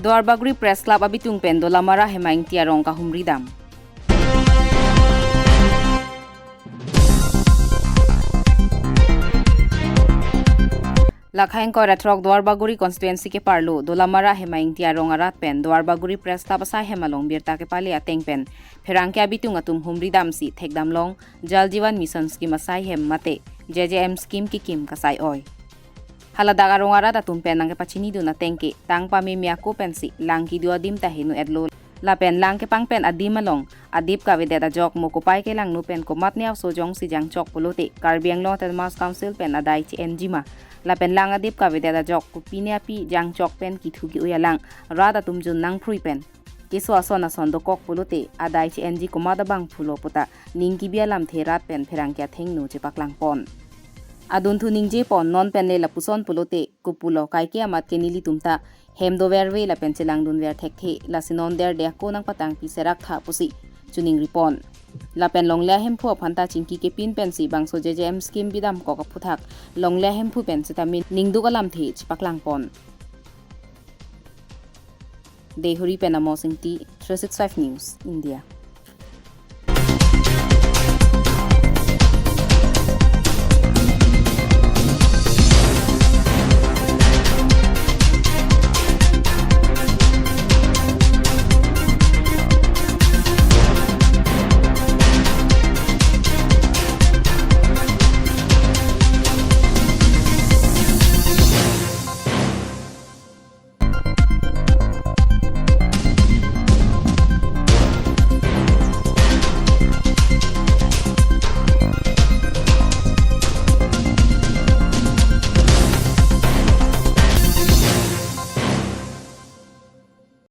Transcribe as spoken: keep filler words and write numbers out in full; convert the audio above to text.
Duarbagori Press Club abitung pen Dolamara Hema Ingti arong kahumri dam. Lakha ingkoi ra throk Duarbagori constituency keparlo Dolamara Hema Ingti arong arat pen Duarbagori Press Club asai hem along birta kepale ateng pen pherangke abitung atum humri damsi thekdam long Jal Jeevan Mission scheme asai hem mate J J M scheme kekim kasai oi. Haladak arong arat atum pen nangkepachini dun ateng ke tang pameme ako pensi lang kedo adim ta heno-etlo. Lapen lang kepang pen adim along adip kavedet ajok mo kopai kelangno pen komatne aso jongsi jangchok pulote Karbi Anglong Autonomous Council pen adai che-enji ma. Lapen lang adip kavedet ajok kopine api jangchok pen kethu ke-oi alang rat atum jun nangphrui pen keso ason ason dokok pulote adai che-enji komat abang pulo puta ning kebi alamthe rat pen pherangke athengno chepaklang pon. Adunthu ningje pon non pen le lapuson pulote kopulo kaike amat ke nelitum ta hem doverve lapen chelangdunver thekthe, lasi non derde ako nangpatangpi serak tha pusi choningri pon. Lapen longle ahemphu aphan ta chingki kepin pensi bangso J J M scheme bidamkok aphuthak longle ahemphu pen sitame ningduk alamthe chepaklang pon. Deihori pen Amos Ingti, three six five News, India.